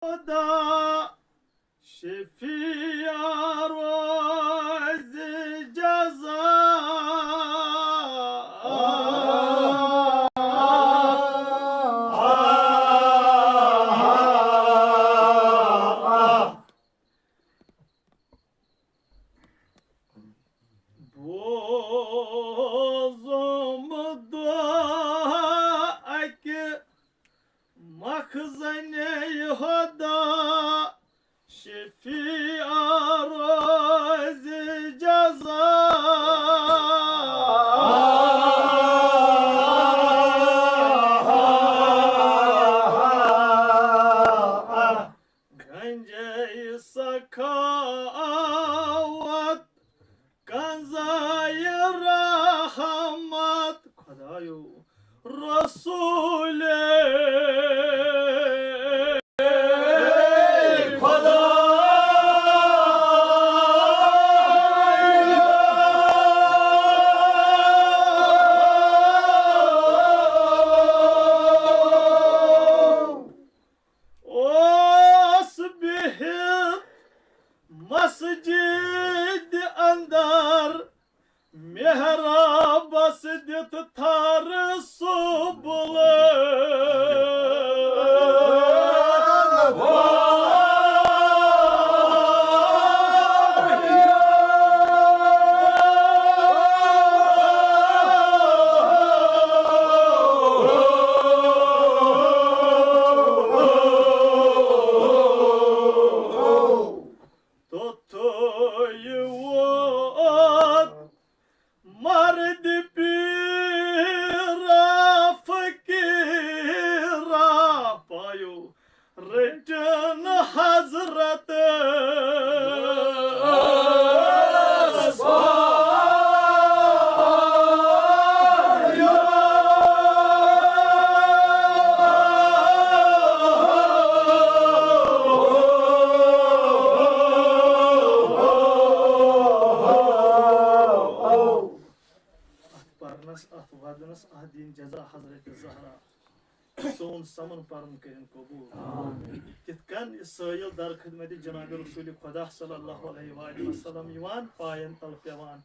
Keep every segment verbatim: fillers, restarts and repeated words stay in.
خدا شفیع روز جزا. بوزم دعا اکہِ مخزنہِ ہدا شفیع روز جزا. گنجے سخاوت کنزے رحمت خدایو رسول خدا. اوس بِہِتھ مسجد اندر محرابس دِتھ تھر سُبلہٕ. توٚتھُے ووت مرد پیرا فقیرا پایو رٔٹِن حضرت. اتھ پرنس، اتھ ودنس، اتھ دِن جزا حضرت زہرا۔ سون سمن پرن کٔرِن قبول۔ کِتھ کٔنۍ یہِ سٲیِل در خدمت جناب رسول خدا صلی اللہ علیہ وآلہ وسلم یِوان، پاین تل پیوان۔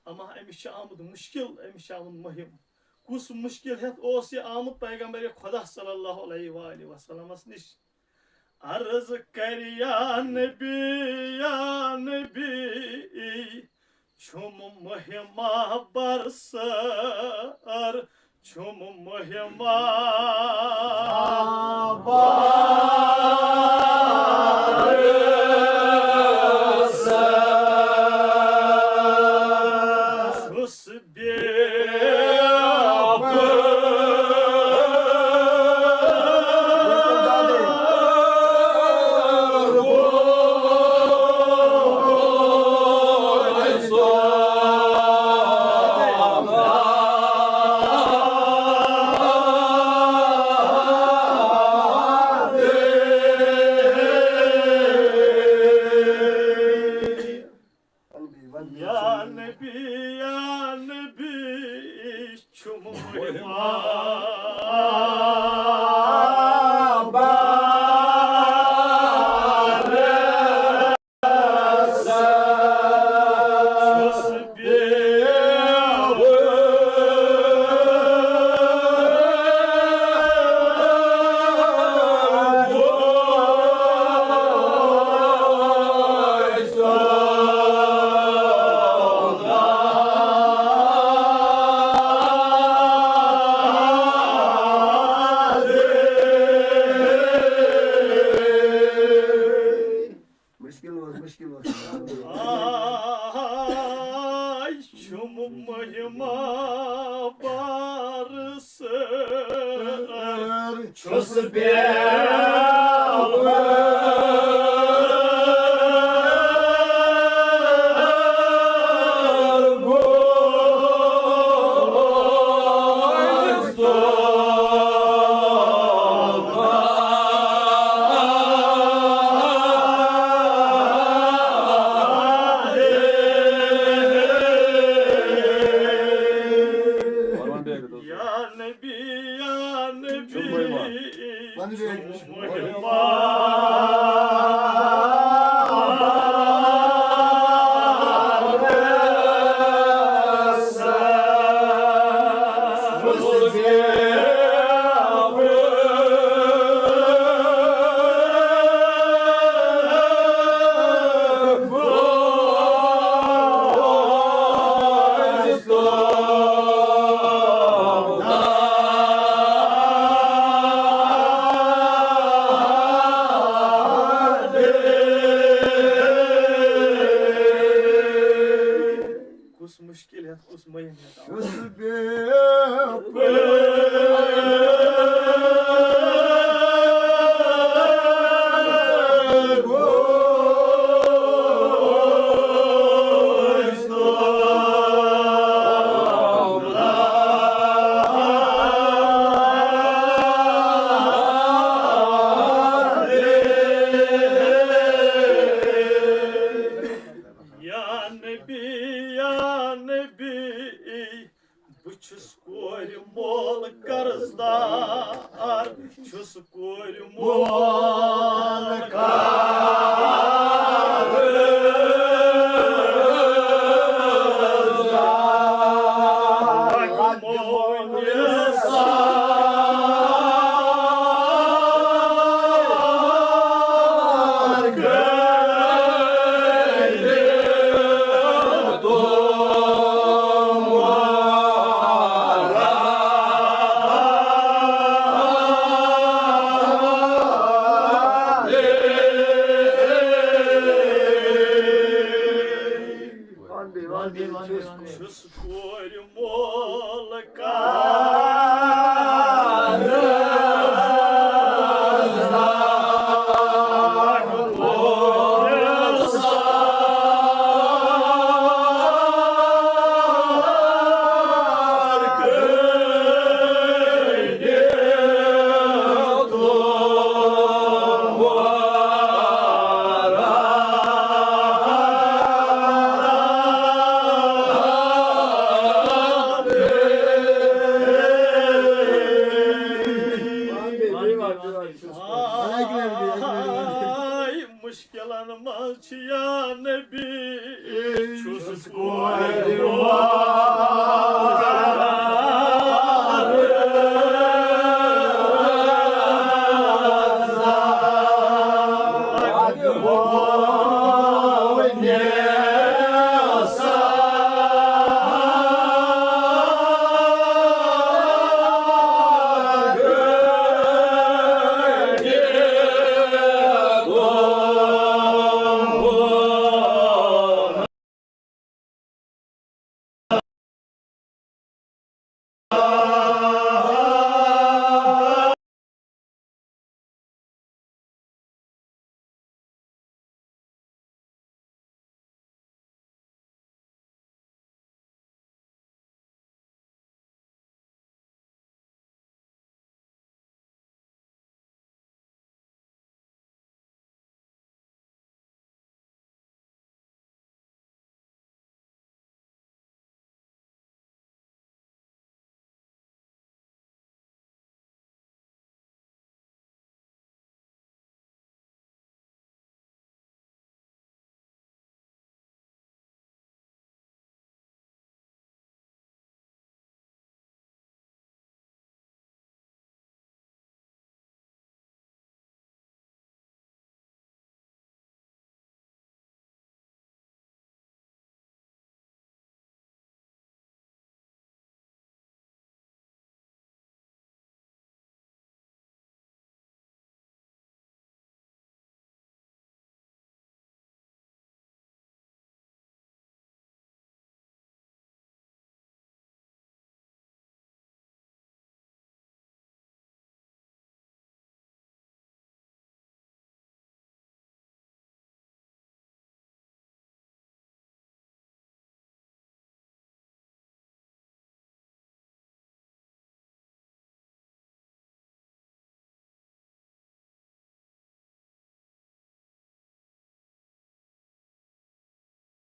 اما أمِس چھُ آمُت مُشکِل، أمِس چھُ آمُت مُہِم۔ کُس مُشکِل ہٮ۪تھ اوس یہِ آمُت پیغمبر خدا صلی اللہ علیہ وآلہ وسلمس نِش؟ عرض کر یا نبی، یا نبی، چھُم مُہِما برسر، چھُم مُہِما برسر۔ چھُس یا نبی، یا نبی، چھُم مُہِما برسر۔ مشکل اوس، مشکل اوس۔ آے چھُم مُہِما برسر، چھُس بیوٕ۔ یا نبی، یا نبی، کُس مُشکِل ہٮ۪تھ کُس مٔہِم ہٮ۪تھ آو؟ یا نبی، یا نبی، بہٕ چھُس کورِ مول قرضدار، چھُس کورِ مول قرضدار۔ چھُس کورِ مول قرضدار۔ آے مُشکِلن منٛز چھِ یا نبی، چھُس کورِ مول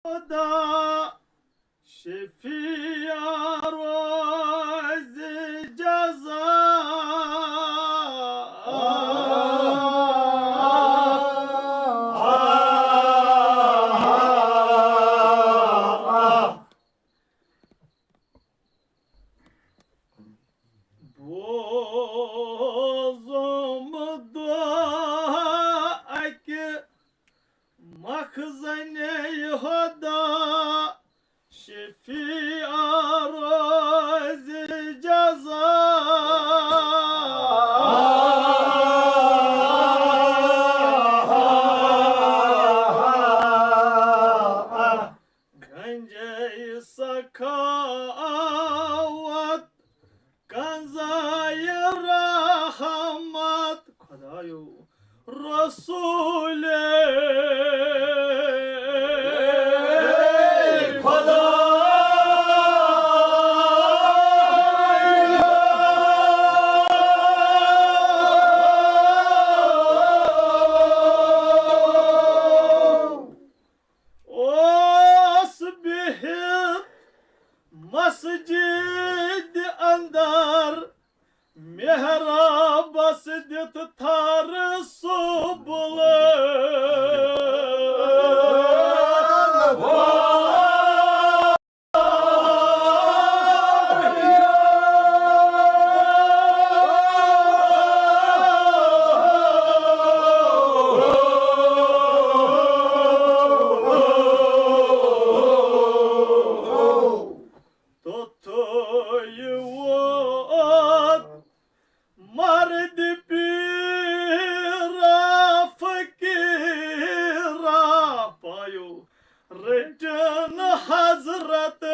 خدا شفیع روز جزا۔ دۄہ اَکہِ مخزنَے ہُدا شفیع روزِ جزا۔ گنجے سخاوت کنزے رحمت خدایو رسول خدا۔ اوس بِہِتھ مسجد اندر محرابس دِتھ تھر سُبلہٕ۔ توٚتھُے ووت مرد پیرا فقیرا، پایو رٔٹِن حضرت۔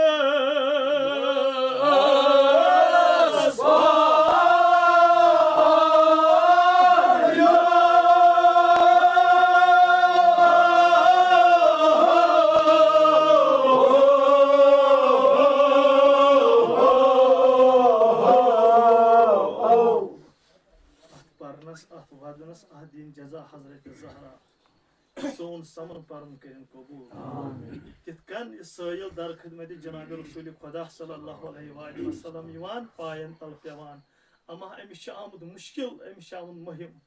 اتھ پرنس، اتھ ودنس، اتھ دِن جزا حضرت زہرا۔ سون سمن پرن کٔرِن قبول۔ تِتھ کٔنۍ یہِ سٲیِل در خدمت جناب رسول خدا صلی اللہ علیہ وآلہ وسلم یِوان، پاین تل پٮ۪وان۔ اما أمِس چھُ آمُت مُشکِل، أمِس چھُ آمُت مُہِم۔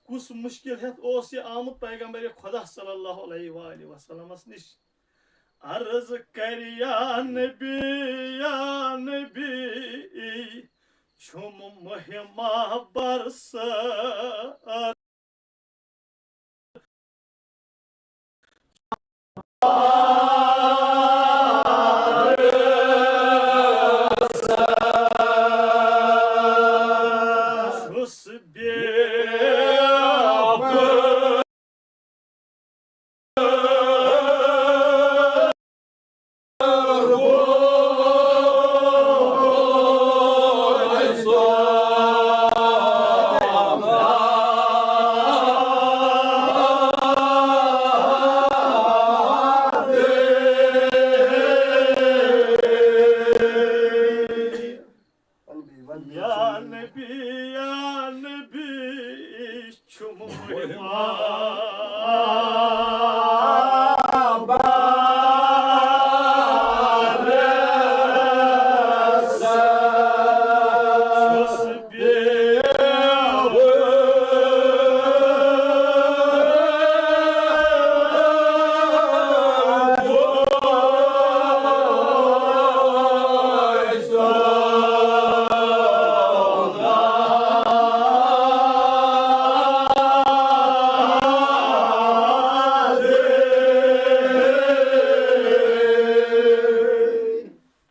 کُس مُشکِل ہٮ۪تھ اوس یہِ آمُت پیغمبر خدا صلی اللہ علیہ وآلہ وسلمس نِش؟ عرض کر یا نبی، یا نبی، چھُم مُہِما برس۔ چھُس بے یا نبی، یا نبی، چھُم مُہِما برس۔ چھُس بے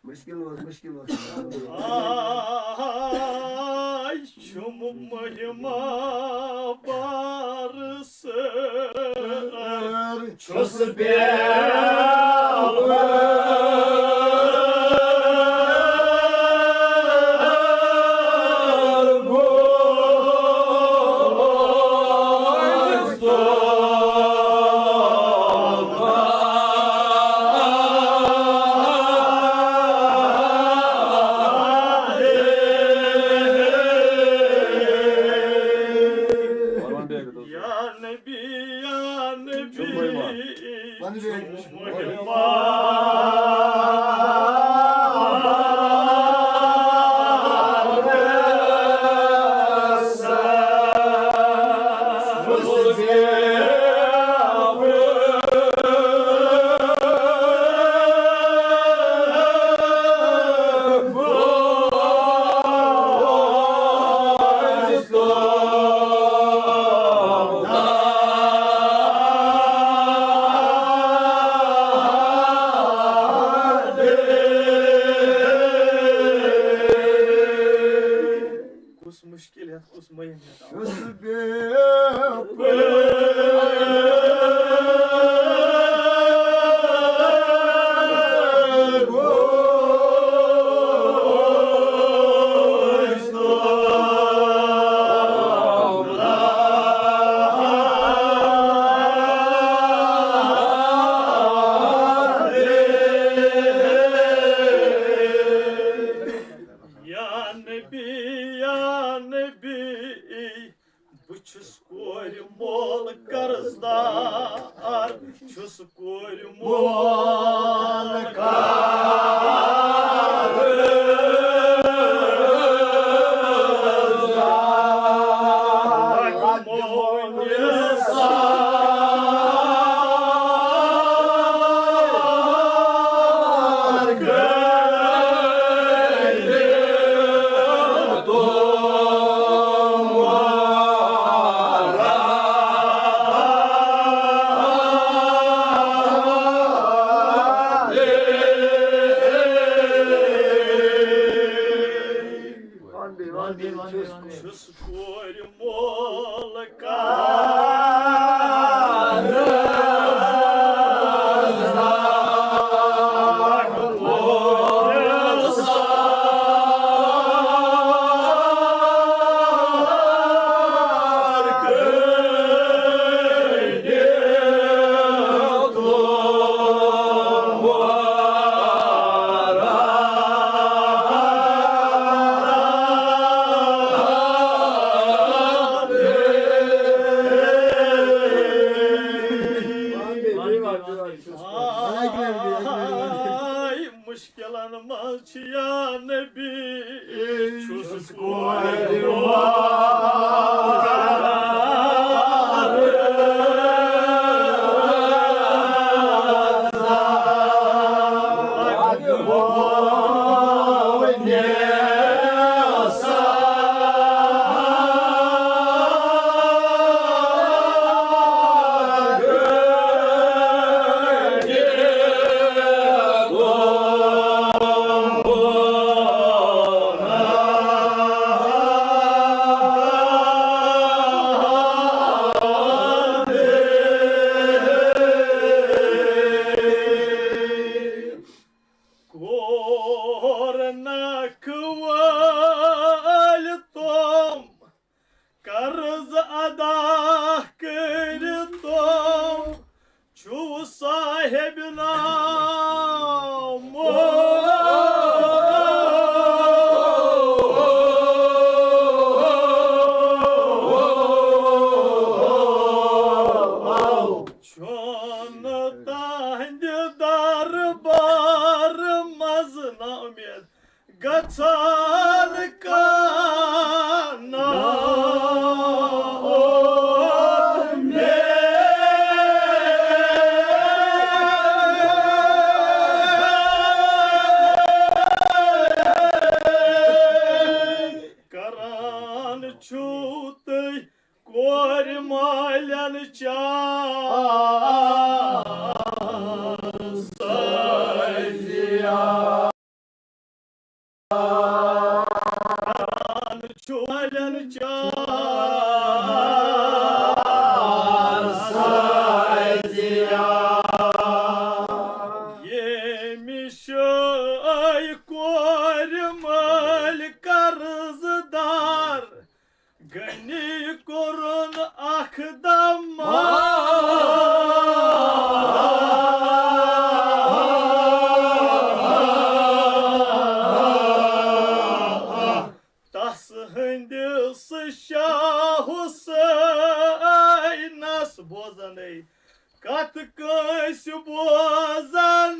مشکل اوس، مشکل اوس۔ آے چھُم مُہِما برس۔ چھُس بے یا نبی، یا نبی، چھُم مُہِما۔ مول قرض دار چھُس کورِ مول قرض دار۔ چھُس کورِ مول قرض دار۔ آے مُشکِلن منٛز چھِ یا نبی، چھُس کورِ کورنک وٲلۍ تِم قرض ادا کٔرِتھ تِم چھُو صاحب نام۔ چھُنہٕ تہنٛدِ دربار منٛز نا اُمید گژھان کانٛہہ نا اُمید۔ کران چھِو تُہۍ کورِ مالٮ۪ن چار سٲزی۔ کران چھِو مالٮ۪ن چار سٲزی۔ ییٚمِس چھِ کورِ مٲلۍ قرض دار، غنی کوٚرُن اکھ دم۔ تس ہٕنٛدِس شاہ حسینس بوزنے کتھ کٲنٛسہِ بوزان۔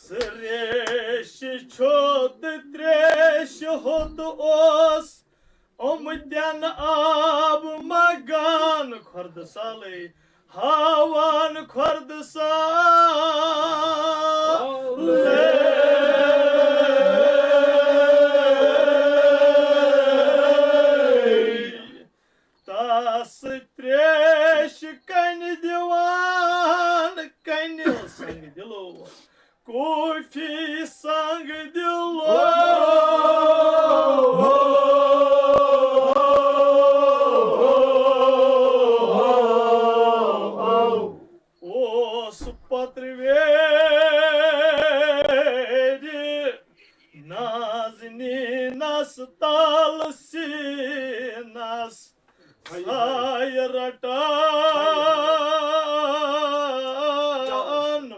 سُہ ریش چھوٚت تریش ہوٚت اوس، یِم تٮ۪ن آب مگان کھۄردٕ سالے۔ ہاوان کھۄردٕ سالے۔ تس تریش کنہِ دِوان کنہِ سنگ دِلو۔ کوفی سنگ دِلو۔ اوس پترِ ویرِ نازنینس تل سینس سایہِ رٹان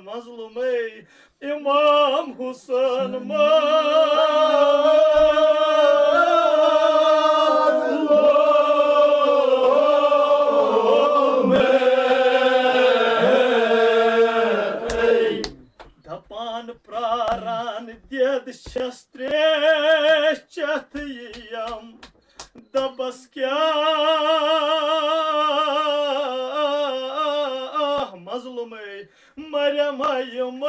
مظلومے۔ امام امام حسین مظلوم۔ دپان پراران دید چھس تریش چتھ یم۔ دپس کیاہ مظلومے مریم آیہِ مظلوم۔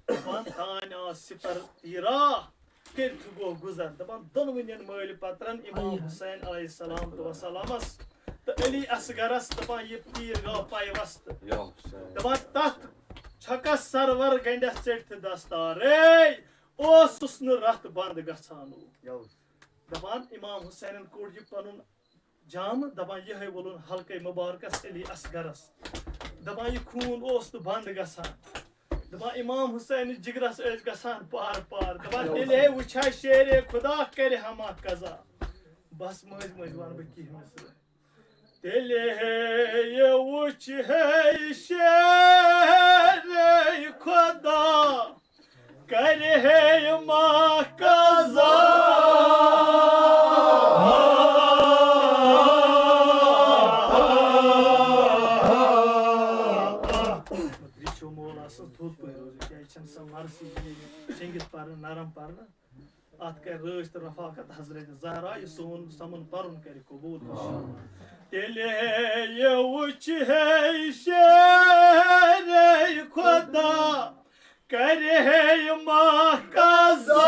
دپان تانۍ آس سپر تیرا کٔرِتھ گوٚو گُزر۔ دپان دۄنوٕنٮ۪ن مٲلۍ پترن امام حسین علیہ السلام تہٕ وسلامس تہٕ علی اصغرس، دپان یہِ تیٖر گوٚو پیوست۔ دپان تتھ چھکس سرور گنڈس ژٔٹتھ دستارے اوسُس نہٕ رتھ بند گژھان۔ دپان امام حسینن کوٚڑ یہِ پنُن جامہٕ، دپان یِہے وولُن حلقے مبارکس علی اصغرس۔ دپان یہِ خوٗن اوس نہٕ بنٛد گژھان۔ دپان امام حسین جگرس ٲسۍ گژھان پار پار۔ دپان تیٚلہِ ہے وٕچھِ ہا شیرِ خدا کرِ ہا ما قضا۔ بس مٔنٛزۍ مٔنٛزۍ ونہٕ بہٕ کینٛہہ مِصرٕ۔ تیٚلہِ ہے یہِ وٕچھِ ہے شیرِ خدا کرِ ہے ما قضا۔ یہِ چھُ مولا سٕنٛز تھوٚد پٲٹھۍ روزُن، کیٛازِ چھَنہٕ سۄ مرثی یہِ شیٚنگِتھ پَرٕنۍ، نرم پَرٕنۍ۔ اَتھ کَرِ رٲچھ تہٕ رفاقت حضرت زہرا، یہِ سون سَمُن پَرُن کَرِ قبوٗل، اِنشاءاللہ۔ تیٚلہِ ہے یہِ وٕچھِ ہے شیرِ خدا کرِ ہے ما قضا۔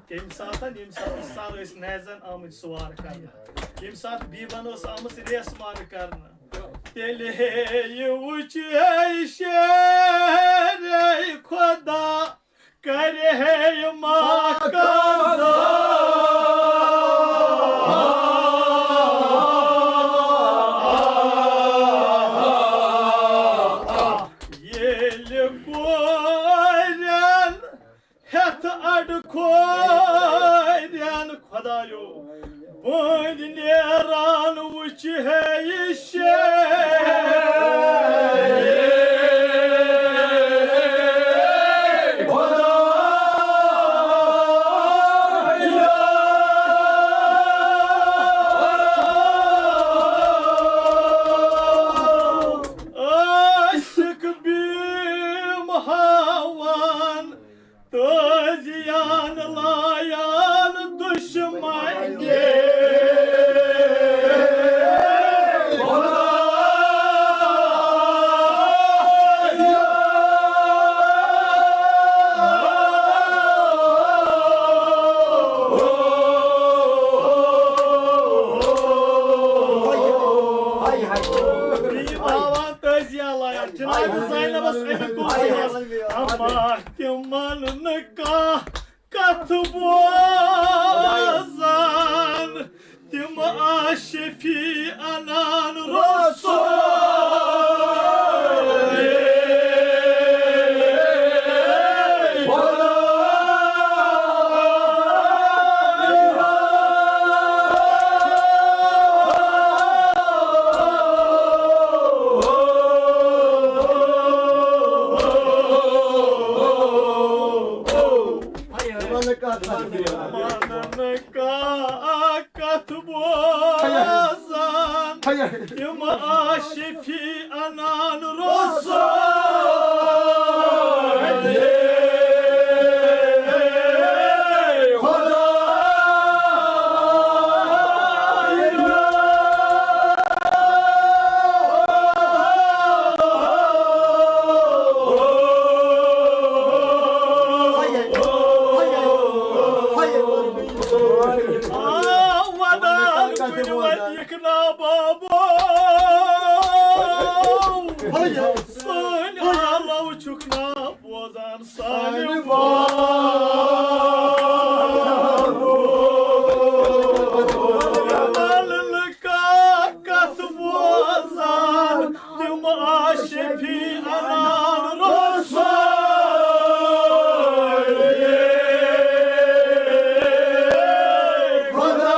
ییٚمہِ ساتہٕ، ییٚمہِ ساتہٕ سر ٲسۍ نیزن آمٕتۍ سوار کرنہٕ، ییٚمہِ ساتہٕ بیٖبن ٲس آمٕژ ریس مار کرنہٕ، تیٚلہِ ہے یہِ وٕچھِ ہے شیرِ خدا کرِ ہے ما قضا۔ ییٚلہِ کورٮ۪ن ہٮ۪تھ اَڈٕ کھورٮ۪ن خۄدایو بٔنٛدۍ نیران وٕچھِ ہے یہِ شیر۔ عاشق بیم ہاوان تٲزیان لایان دُشمن۔ تٲزیان لایان جناب زینبس اَمہِ کُن۔ اما تِمن نہٕ کانٛہہ کتھ بوزان، تِم آ شفیع انان رسول۔ مانن کانٛہہ کتھ بوزان، تِم آ شفیع انان رسول۔ آ، ودان کُنہِ وَتہِ یِکھ نا بابو، سٲنۍ آلو چھُکھ نا بوزان سانہِ بابو۔ ولہٕ کانٛہہ کتھ بوزان، شفیع انام رسول خدا۔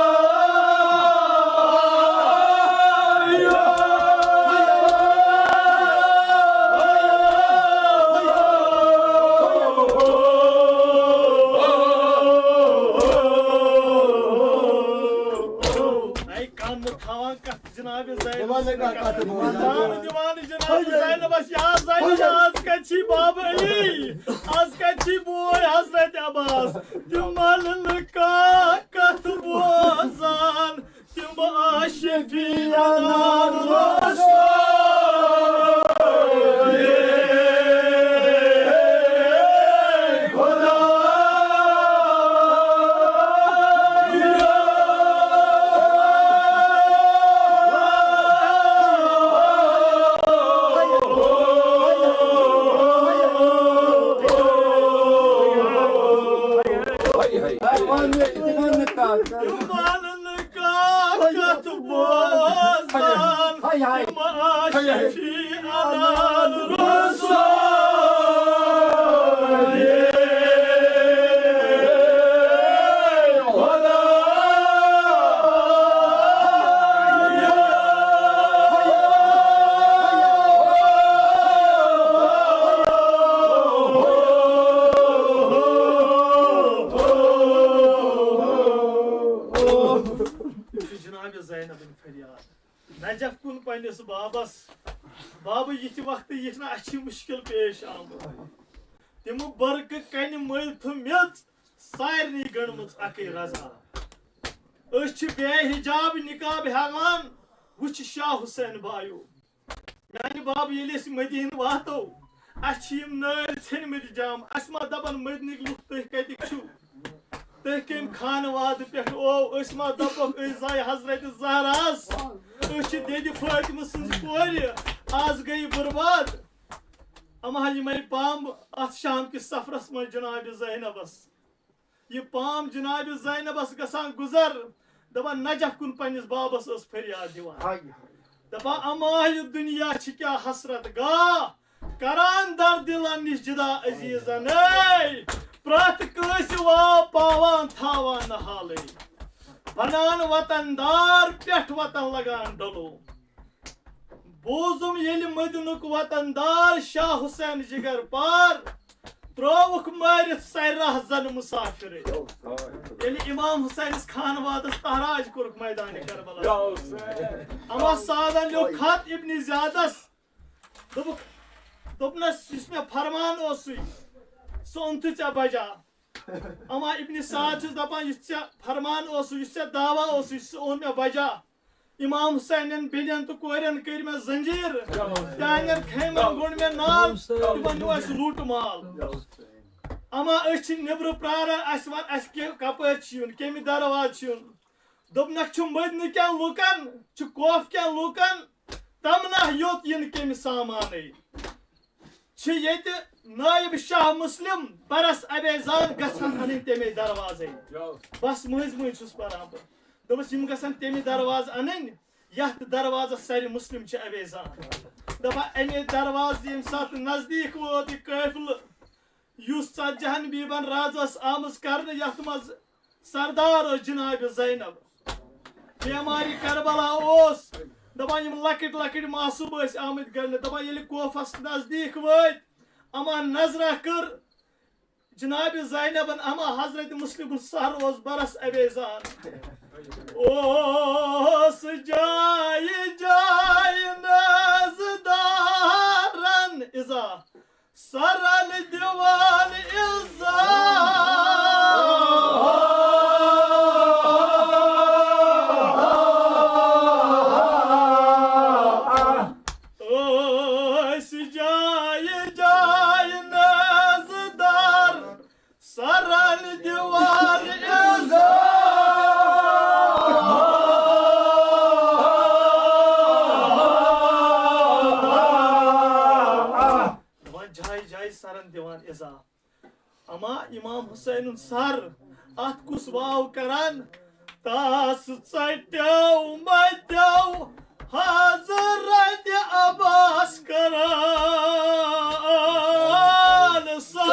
اے کم تھاوان کتھ جناب زینب۔ دیوانہٕ کتھ۔ دیوانہٕ، دیوانہٕ جناب زینبس یاد زینب، از کتہِ چھی باب علی، از کتہِ چھی بوے حضرت عباس؟ تِمن نہٕ کانٛہہ کتھ بوزان، تِم آ شفیع انام رسول خدا۔ کتھ بوزان، ہاے، ہاے۔ تِم آ شفیع انام رسول خدا۔ جناب زینب فریاد۔ نجف کُن پننِس بابس، بابہٕ، یِتھِ وقتہٕ یِتھ نہٕ اَسہِ چھِ مُشکِل پیش آمُت۔ تِمہٕ برقہٕ کنہِ مٔلۍ تھٲو میٚژ سارنٕے گٔنڈمٕژ اکٕے رضا۔ أسۍ چھِ بے حجاب نقاب ہٮ۪وان، وٕچھ شاہ حسین بایو۔ میانہِ بابہٕ، ییٚلہِ أسۍ مدیٖنہٕ واتو، اَسہِ چھِ یِم نٲرۍ ژھیٚنمٕتۍ جام، اَسہِ ما دَپَن مدنٕکۍ لُکھ تُہۍ کَتِکۍ چھِو؟ تُہۍ کَمہِ خانوادٕ پٮ۪ٹھ او؟ أسۍ ما دَپوکھ أسۍ زایہِ حضرت زہراہَس؟ أسۍ چھِ دٮ۪دِ فاطمہٕ سٕنٛز کورِ، آز گٔیہِ برباد۔ اما یِمے پامبہٕ اَتھ شام کِس سفرَس منٛز جناب زینبَس۔ یہِ پام جناب زینبَس گژھان گُزر، دَپان نجف کُن پننِس بابَس ٲس فریاد دِوان۔ ہاے ہاے۔ دَپان اما یہِ دُنیا چھِ کیٛاہ حسرت گاہ، کران در دلن نش جدا عزیزن۔ اے، پرٛٮ۪تھ کٲنٛسہِ واو پاوان تھاوان نہٕ حالٕے۔ بنان وطن دار پٮ۪ٹھ وطن لگان ڈلو۔ بوزُم ییٚلہِ مدینُک وطن دار شاہ حسین جگر پار، ترٛووُکھ مٲرِتھ سرِ راہ زن مسافرے۔ ییٚلہِ امام حسینس خانوادس تحراج کوٚرُکھ میدان کربلا۔ اما سعدن لیوٚکھ خط ابن زیادس، دوٚپُکھ، دوٚپنَس، یُس مےٚ فرمان اوسُے، سُہ اوٚن تہٕ ژےٚ بجا۔ اما ابن سعد چھُس دپان، یُس ژےٚ فرمان اوسُے، یُس ژےٚ دعویٰ اوسُے، سُہ اوٚن مےٚ بجا۔ امام حسینن بیٚنٮ۪ن تہٕ کورٮ۪ن کٔرۍ مےٚ زنجیٖر، تِہنٛدٮ۪ن خیمن گوٚنڈ مےٚ نال، تِمن نیوٗ اَسہِ لوٗٹہٕ مال۔ اما أسۍ چھِ نیبرٕ پراران، اَسہِ وَن، اَسہِ کہِ-، کپٲرۍ چھُ یُن، کمہِ دروازٕ چھُ یُن۔ دوٚپنکھ، چھُ مدنہٕ کٮ۪ن لوٗکن، چھُ کوفہٕ کٮ۪ن لوٗکن تمنا یوت یِنہٕ کمہِ سامانٕے۔ چھِ ییٚتہِ نٲیِب شاہ مسلم برس ابے زان گژھن انٕنۍ تمے دروازے۔ بس مٔنٛزۍ مٔنٛزۍ چھُس پران بہٕ۔ دوٚپمس، یِم گژھن تمہِ دروازٕ انٕنۍ یتھ دروازس سرِ مسلم چھِ ابے زان۔ دپان، امے دروازٕ ییٚمہِ ساتہٕ نزدیٖک ووت یہِ قٲفلہٕ، یُس ژتجہن بیبن رٲژ ٲس آمٕژ کرنہٕ، یتھ منٛز سردار ٲس جناب زینب۔ بیمارِ کربلا اوس، دپان یِم لۄکٕٹۍ لۄکٕٹۍ معصوم ٲسۍ آمٕتۍ گنڈنہٕ۔ دپان ییٚلہِ کوفس نزدیٖک وٲتۍ، اما نظرہ کٔر جناب زینبن، اما حضرت مسلمُن سر اوس برس ابے زان۔ اوس جایہِ جایہِ نازدارن اِزا سرن دِوان عزا۔ ٲسۍ جایہِ جایہِ نازدار سرن دِوان عزا۔ دپان جایہِ جایہِ سرن دِوان عزا۔ اما امام حسینُن سر اتھ کُس واو کران؟ تس ژٹیو متیو حضرت عباس کران سا۔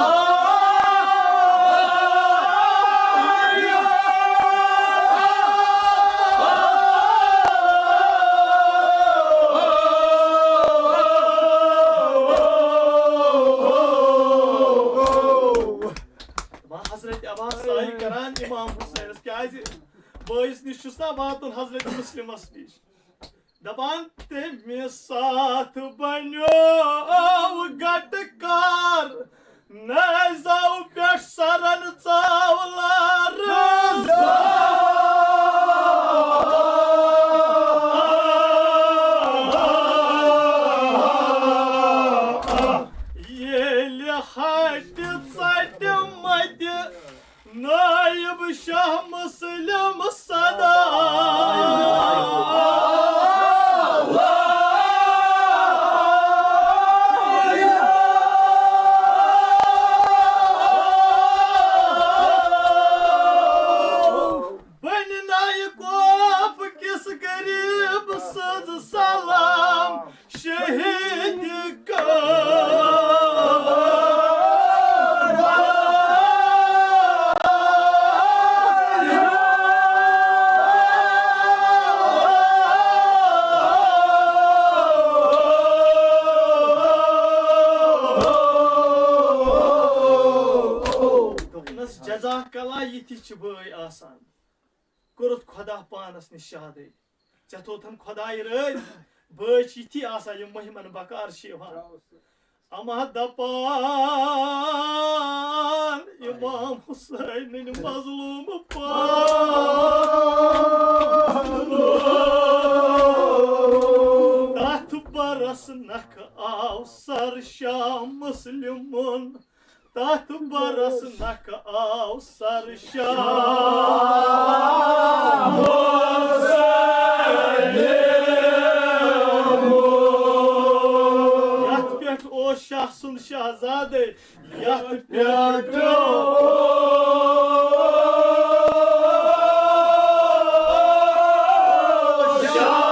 دپان حضرت عباس سایہِ کران امام حسینس، کیازِ بٲیِس نِش چھُس نا واتُن حضرت مسلمس نِش۔ دپان تٔمِس ساتھ بنیو گٹہٕ کار، نیزو پٮ۪ٹھ سرن ژاو لارٕ۔ ییٚلہِ ہٹہِ ژٹہِ متہِ نایب شاہ مسلم صدا۔ بنہِ نایہِ کوپ کِس غریب سٕنٛز سلام شہید۔ دوٚپنَس، جزاک اللہ، یِتھی چھِ بٲے آسان۔ کوٚرُتھ خۄدا پانَس نِش شادٕے۔ ژےٚ تھوتھن خۄداے رٲضۍ، بٲے چھِ یِتھی آسان، یِم مٔہمَن بکار چھِ یِوان۔ اما دپان امام حسینٕنۍ مظلوم پان۔ تتھ برس نکھٕ آو سر شاہ مسلمُن، تتھ برس نکھٕ آو سر شاہ۔ یتھ پٮ۪ٹھ اوس شاہ سُنٛد شہزادے، یتھ پٮ۪ٹھ اوس شاہ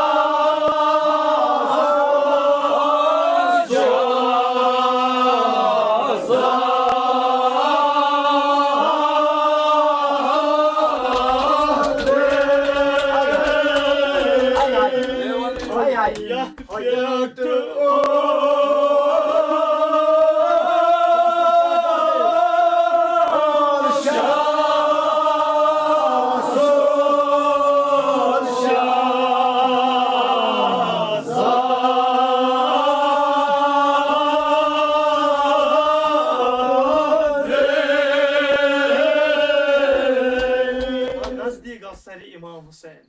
یتھ پٮ۪ٹھ اوس شاہ سُنٛد شاہ۔ نزدیٖک آو سرِ امام حسین۔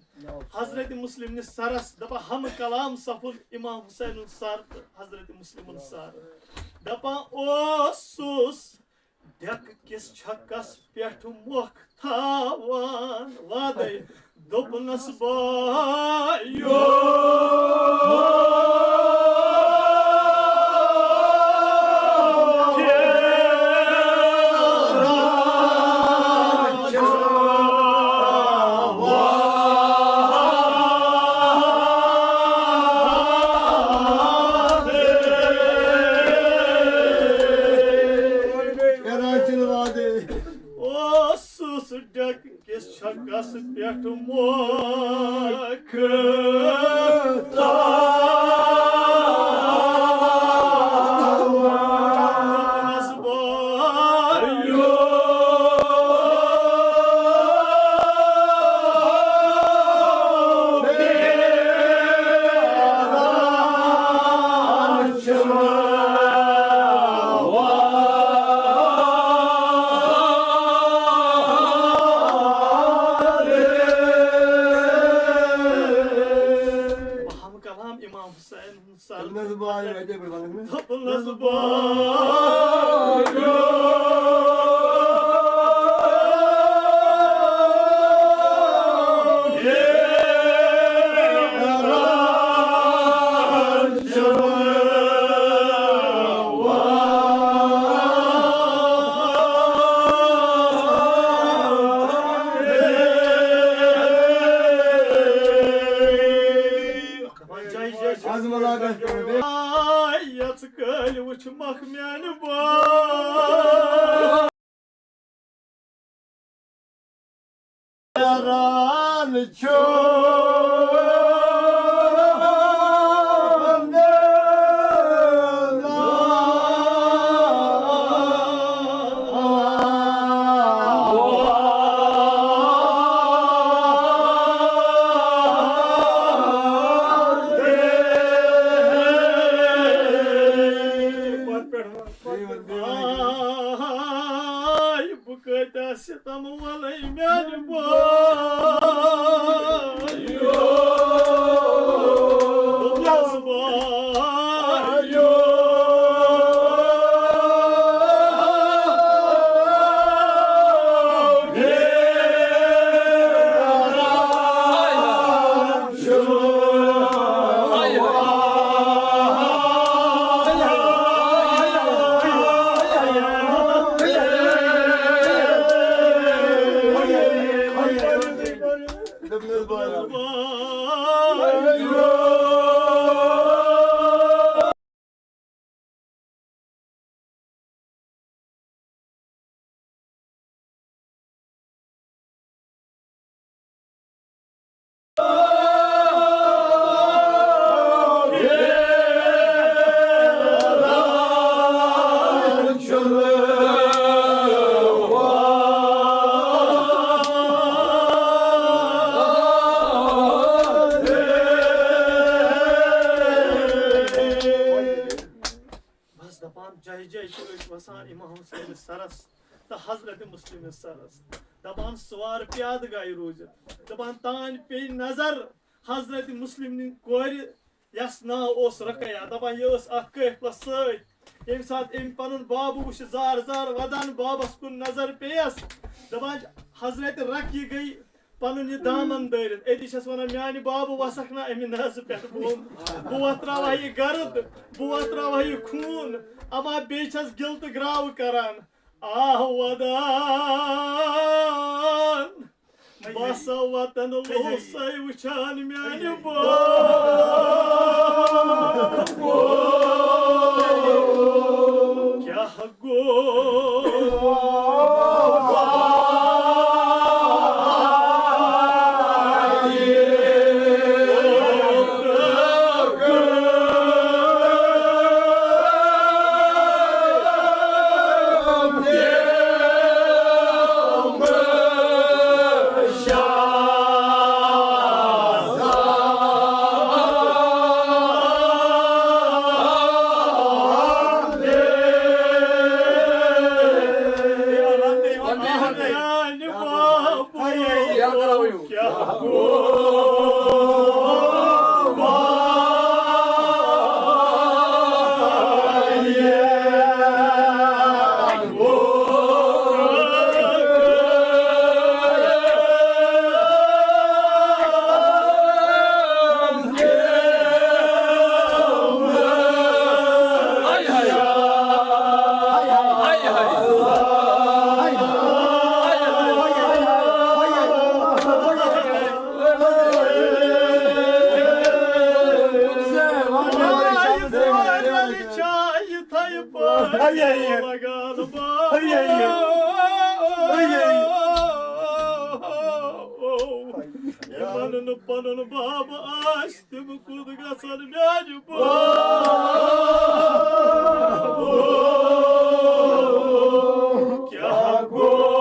حضرت مسلم نِس سرس دپان، ہم کلام سپُد امام حسین ہُنٛد سر تہٕ حضرت مسلم ہُنٛد سر۔ دپان اوسُس ڈیکہٕ کِس چھکس پٮ۪ٹھ مۄکھ تھاوان وادے، دوٚپنس بایو۔ اوسُس ڈیکہٕ کِس چھکس پٮ۪ٹھ مۄکھ تھاوان۔ دوٚپنس بایو۔ بہٕ ہم کلام امام حسین ہُنٛد سر۔ دوٚپنس بایو۔ ژٕ کٲلۍ وٕچھ مکھ میانہِ بٲے۔ حیران چھُ۔ آے، بہٕ کۭتیٛاہ ستم وَنَے میٛانہِ بٲے۔ دوٚپمَس بٲے۔ بس دپان، جایہِ جایہِ چھِ أسۍ وسان امام حسین سرس تہٕ حضرت مسلم سرس۔ دپان، سوار پیادٕ گایہِ روٗزِتھ۔ دپان، تانۍ پیٚیہِ نظر حضرت مسلم نہِ کورِ، یس ناو اوس رقیہ۔ دپان، یہِ ٲس اتھ قٲفلس سۭتۍ۔ ییٚمہِ ساتہٕ أمۍ پنُن بابہٕ وٕچھ زار زار ودان، بابس کُن نظر پیٚیس۔ دپان، حضرت رقیہ گٔے پنُن یہِ دامن دٲرِتھ۔ أتی چھَس وَنان، میٛانہِ بابہٕ وَسکھ نہ اَمہِ نازٕ پٮ۪ٹھ بۄن۔ بہٕ وۄتراوہا یہِ گرد، بہٕ وۄتراوہا یہِ خوٗن، اما بیٚیہِ چھَس گِلہٕ تہٕ گراوٕ کران۔ آہ ودان، بہٕ ہسا وطن لوسَے وٕچھان میٛانہِ بابہٕ۔ کیٛاہ یِمن نہٕ پنُن بابہٕ آسہِ، تِم کوٚت گژھن میانہِ بابہٕ؟ کیٛاہ گوٚو؟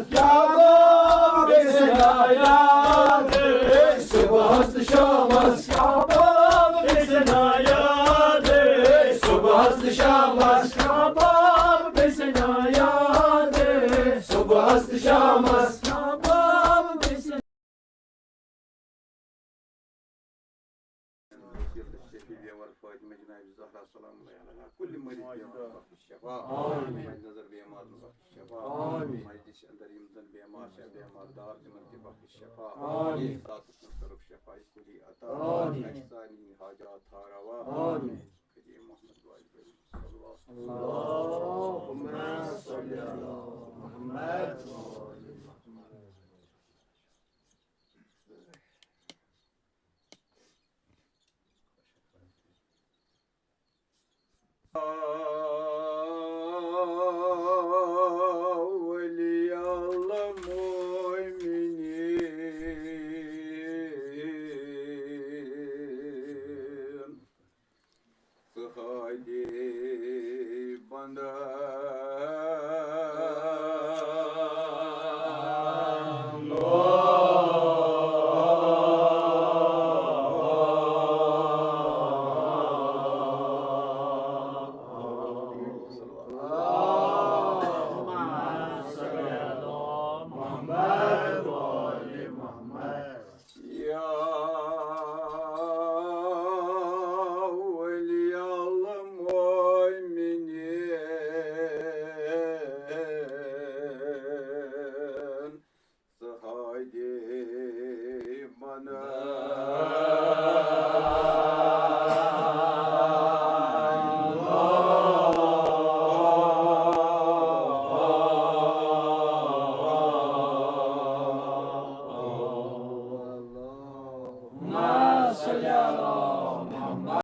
کعبہ گژھِ نا یاد صبحس تہٕ شامس۔ کعبہ گژھِ نا یاد صبحس تہٕ شامس۔ کعبہ گژھِ نا یاد صبحس تہٕ شامس۔ کعبہ گژھِ شفیع بیمار فاطمہ جناب زہرا سلام اللہ علیہا، کل مریض بیمار بخش شفا۔ آمین۔ مد نظر بیمار بخش شفا۔ آمین۔ مجلس اندر یم زن بیمار چھِ، بیمار دار تمن تہِ بخش شفا۔ آمین۔ ذاتس منٛز کرُکھ شفا کلی عطا۔ آمین۔ اجسانی حاجات ہاروا۔ آمین۔ خدی محمد واجب صلوات۔ اللهم صل على محمد وآل محمد۔ ولی المؤمنین۔ ژٕ ہادی بندن۔ یا ولی المؤمنین، ژٕ ہادی بنن۔